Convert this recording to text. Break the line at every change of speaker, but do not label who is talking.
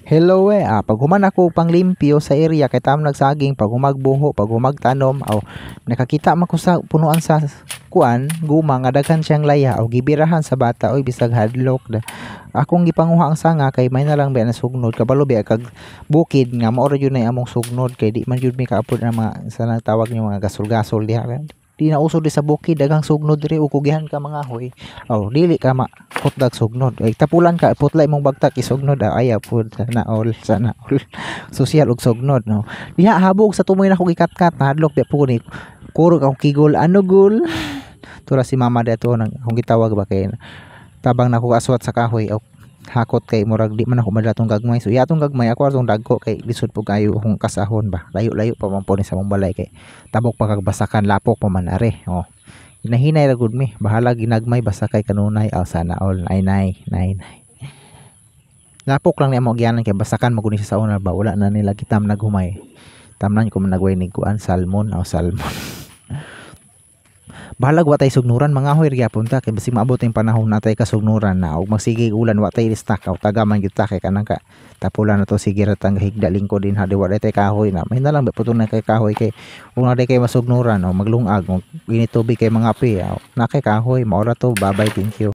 Hello eh, pag human ako panglimpyo sa area kay tam nagsaging, pag humagbuho, pag humagtanom, aw nakakita man ko sa punuan sa kuan, guma nga daghan siyang laya, aw gibirahan sa bata, oy, bisag hadlok da. Akong gipanguha ang sanga kay may na lang ba na sugnod, kabalo ba kag bukid nga mao ra jud na among sugnod kay di man jud mi kaapod ang mga sa nang tawag niyo mga gasol-gasol diha. Di na uso di sa bukid, daghang sugnod diri ug kugihan ka mga hoy. Oh, dili ka makutdag sugnod. Ay tapulan ka, putla imong bagtak isugnod, ah, ayaw pud, sana all, sana all. Social og sugnod, no. Diha habog sa tumoy na ko gikatkat, nahadlok di po ni kurog akong kigol, ano gul. Tura si mama dito nang akong gitawag ba kay tabang nako aswat sa kahoy o hakot kay murag di man ako madala tong gagmay. So iyatong gagmay ako atong dagko kay lisod po kayo akong kasahon ba. Layo-layo pa man po ni sa mong balay kay tabok pa kag basakan, lapok pa man are. Oh. Hinahinay ra gud mi. Bahala ginagmay basta kay kanunay. Oh, sana all. Nay nay nay nay. Lapok lang ni amo giyanan kay basakan mo guni siya sa una ba. Wala na nila kitam naghumay. Tamnan ko man nagway nig kuan salmon o salmon. Bahalag wa tay sugnuran, mga hoy gyapon ta kay basig maabot yung panahon natay kasugnuran na ug magsige ulan, wa tay stock aw taga man gyud ta kay kanang ka tapulan na to, sige ra tang higda lingkod din ha, di wa tay kahoy na may na lang ba putol na kay kahoy kay kung na kay masugnuran o maglungag o init tubig kay mga pi na kay kahoy. Mao ra to, bye bye, thank you.